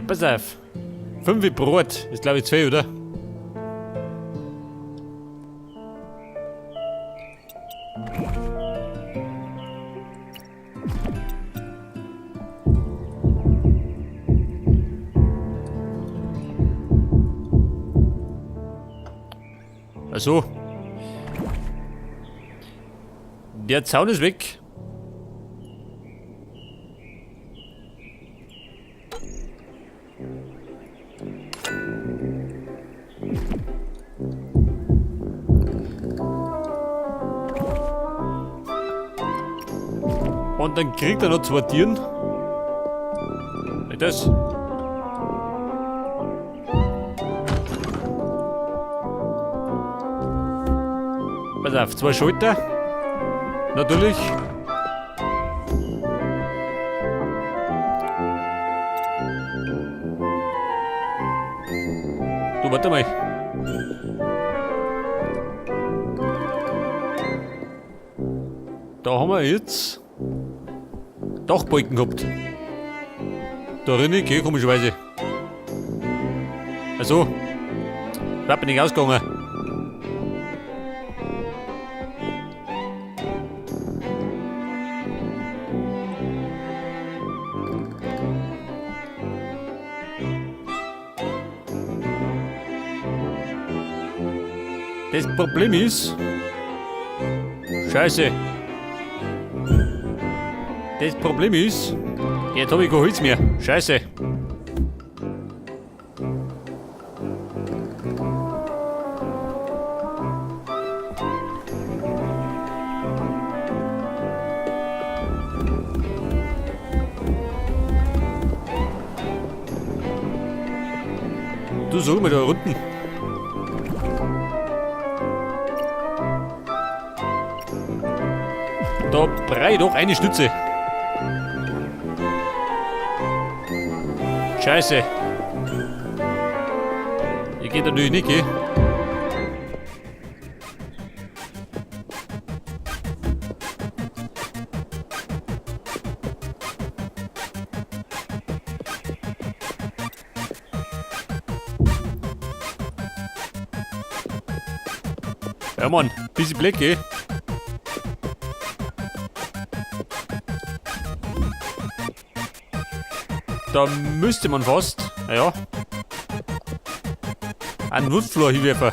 Pass auf. 5 Brot ist glaube ich 2, oder? Also. Der Zaun ist weg. Und dann kriegt er noch 2 Tieren. Nicht das? Pass auf, 2 Schalter. Natürlich. Du, warte mal. Da haben wir jetzt Dachbalken gehabt. Da drin, okay, komischerweise. Also, da bin ich ausgegangen. Das Problem ist... Scheiße. Das Problem ist... Jetzt hab ich kein Holz mehr. Scheiße. Du such mal da unten. Da brei doch eine Stütze. Scheiße. Hier geht natürlich nicht, gell? Ja Mann, bisschen Blick, gell? Da müsste man fast, naja, einen Woodfloor hinwerfen.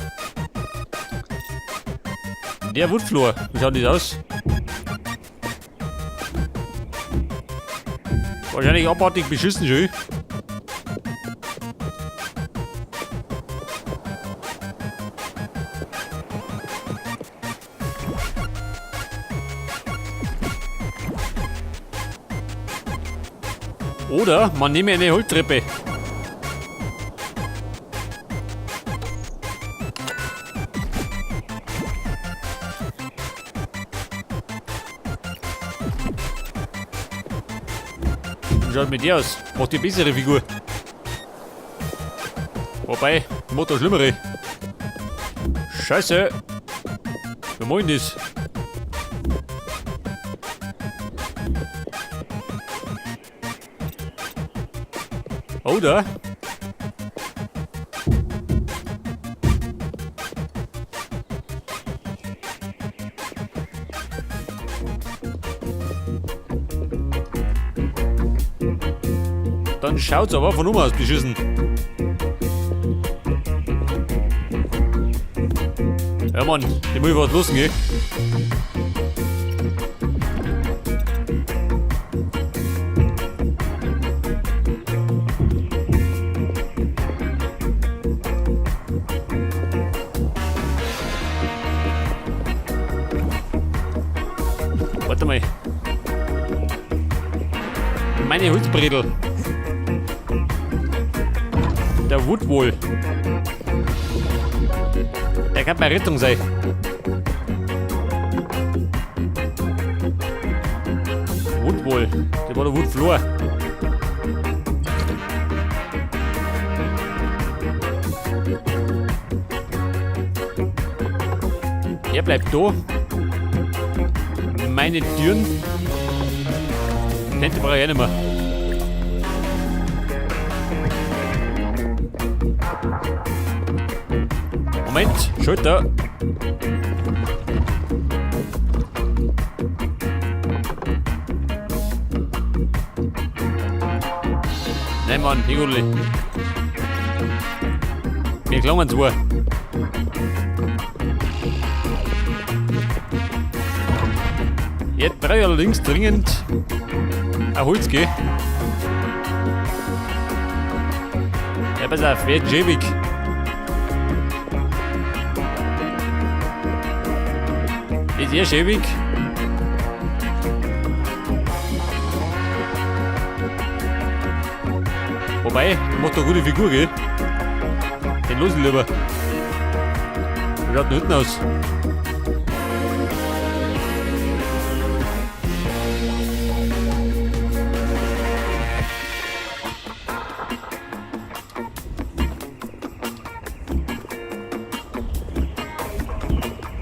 Der Woodfloor, wie schaut das aus? Wahrscheinlich abartig beschissen schön. Oder man nehme eine Holztreppe. Wie schaut mit dir aus? Macht die bessere Figur. Wobei, macht das Schlimmere. Scheiße. Wir wollen das. Oder? Dann schaut's aber von oben aus beschissen. Ja Mann, die muss ich was lassen, gell? Warte mal. Meine Holzbredel. Der Woodwall. Der kann bei Rettung sein. Woodwall. Der war der Woodfloor. Er bleibt da. Meine Türen. Tente brauche ich auch nicht mehr. Moment, Schalter. Nein, Mann, Higudli. Mir klangen zwar. Jetzt brauche ich allerdings dringend ein Holz, gell? Ja, pass auf, wird schäbig. Ist eher schäbig. Wobei, macht eine gute Figur, gell? Den los ich lieber. Wie schaut denn hinten aus?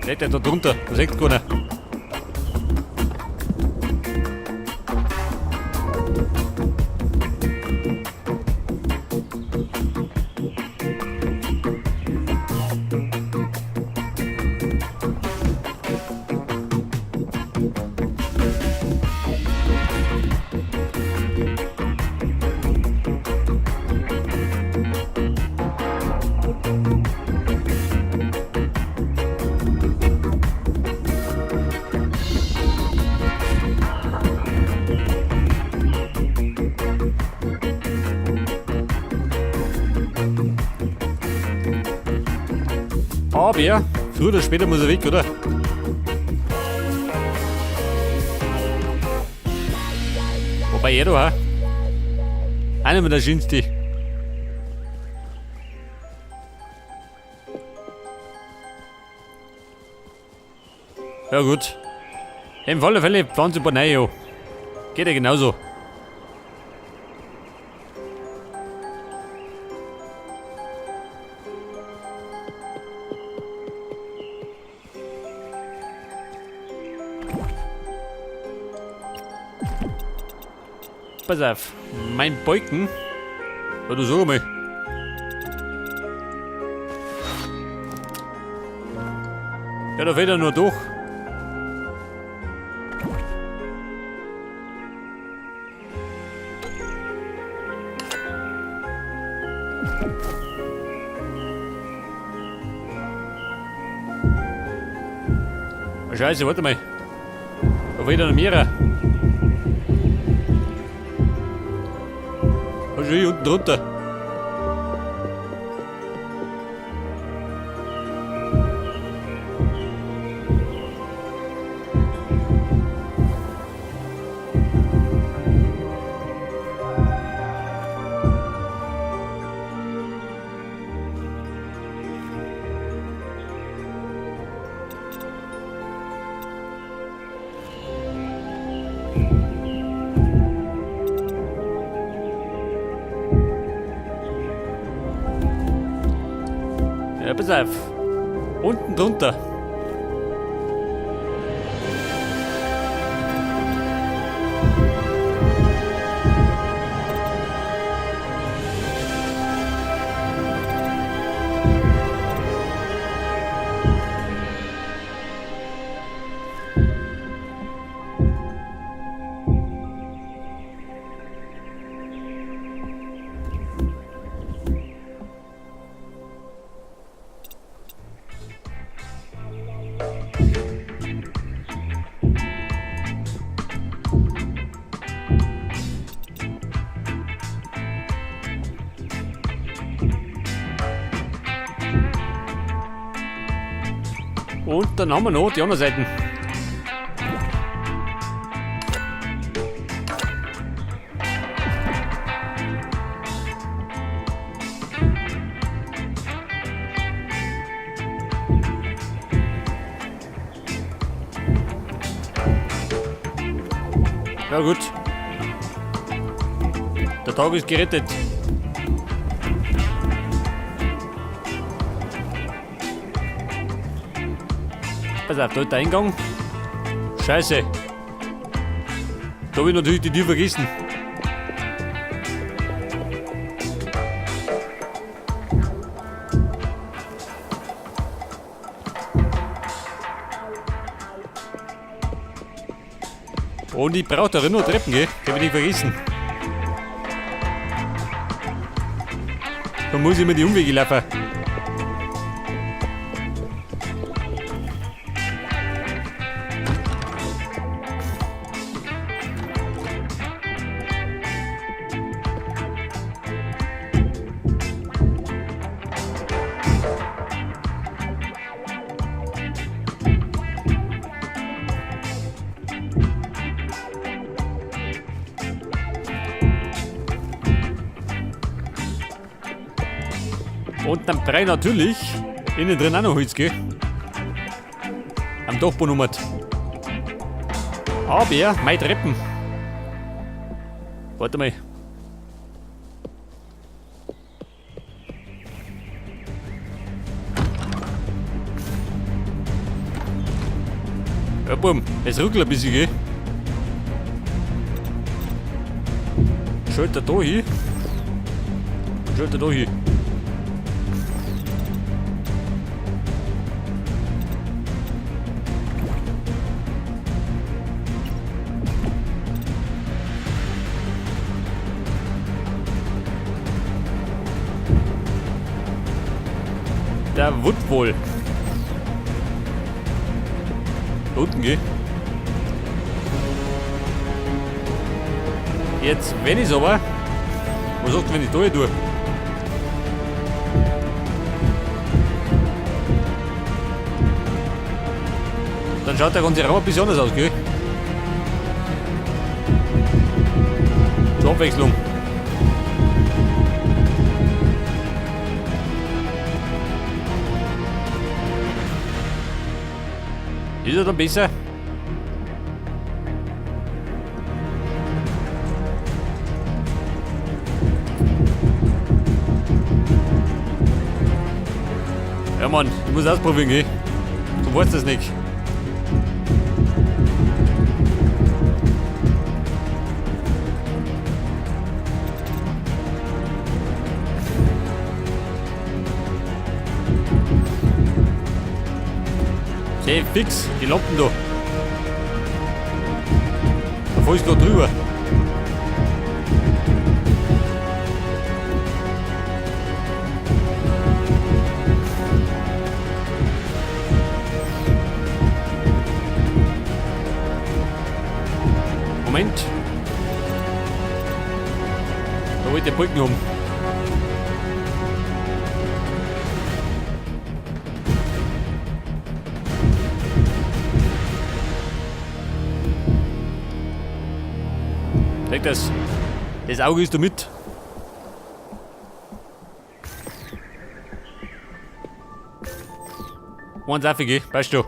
Nicht der da drunter, da sieht keiner. Aber früher oder später muss er weg, oder? Wobei er da auch. Einer mit der schönste. Ja gut. Im alle Fälle pflanzen ein paar neue an. Geht ja genauso. Pass auf, mein Balken. Ja, du sag mal. Ja, da fehlt er nur durch. Oh, Scheiße, warte mal. Da fehlt er noch mehr. Da schon hier unten drunter. Ja, pass auf. Unten drunter. Und dann haben wir noch die andere Seite. Ja gut. Der Tag ist gerettet. Pass auf, da ist der Eingang. Scheiße. Da hab ich natürlich die Tür vergessen. Und ich brauche da noch Treppen, gell? Kann ich nicht vergessen. Da muss ich mir die Umwege laufen. Und dann brei natürlich innen drin auch noch Holz, gell? Am Dachboden um. Aber meine Treppen. Warte mal. Ja, Bum, es ruckelt ein bisschen, gell? Schalter da hin. Und Schalter da hin. Der wird wohl. Da unten, gell? Jetzt, wenn ich's aber. Was sagt, wenn ich da hin tue? Dann schaut der ganze Raum ein bisschen anders aus, gell? Zur Abwechslung. Ist er dann besser? Ja Mann, ich muss ausprobieren, gell? Du weißt das nicht. Sehr fix, die Lampen da. Da fahr ich grad drüber. Moment. Da wollte ich Brücken um. Leg das. Das Auge ist da mit. Eins auf, gell? Weißt du.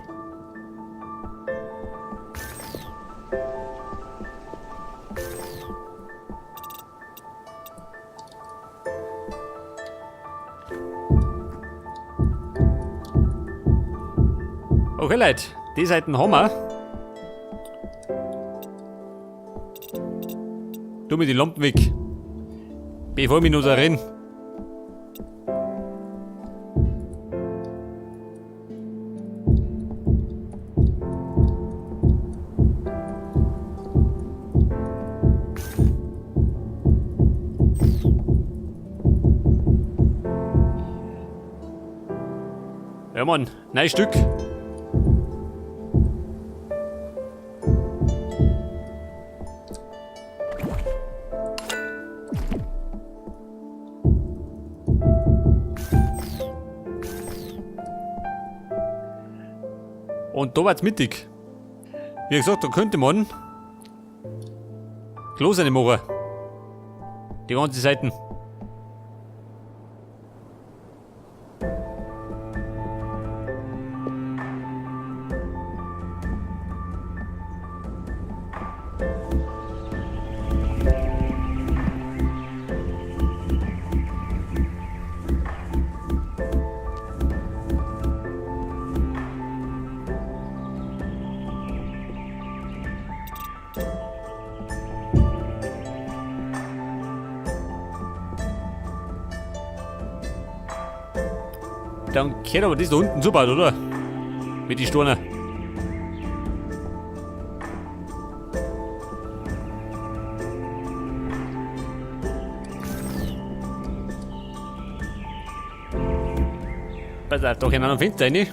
Okay, Leute, die Seiten haben wir. Tu mir die Lampen weg. Bevor ich mich noch da renn. Ja Mann, neues Stück. Und da wird's mittig. Wie gesagt, da könnte man Klos eine machen. Die ganze Seiten. Dann kehrt aber das da unten super, oder? Mit den Steinen. Da, da können wir noch Fenster rein.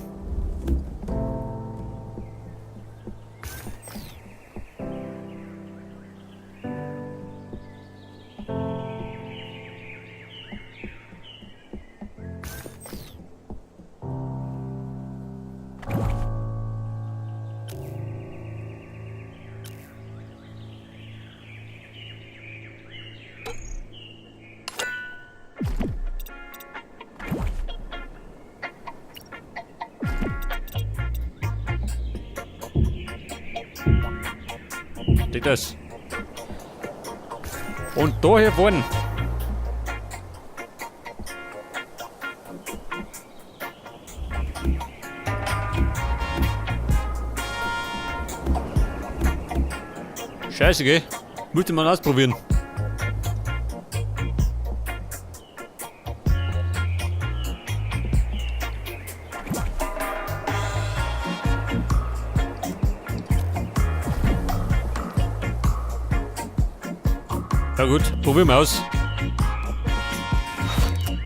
Steht das. Und da hier vorne. Scheiße, gell? Müsste man ausprobieren. Ja gut, probieren wir aus.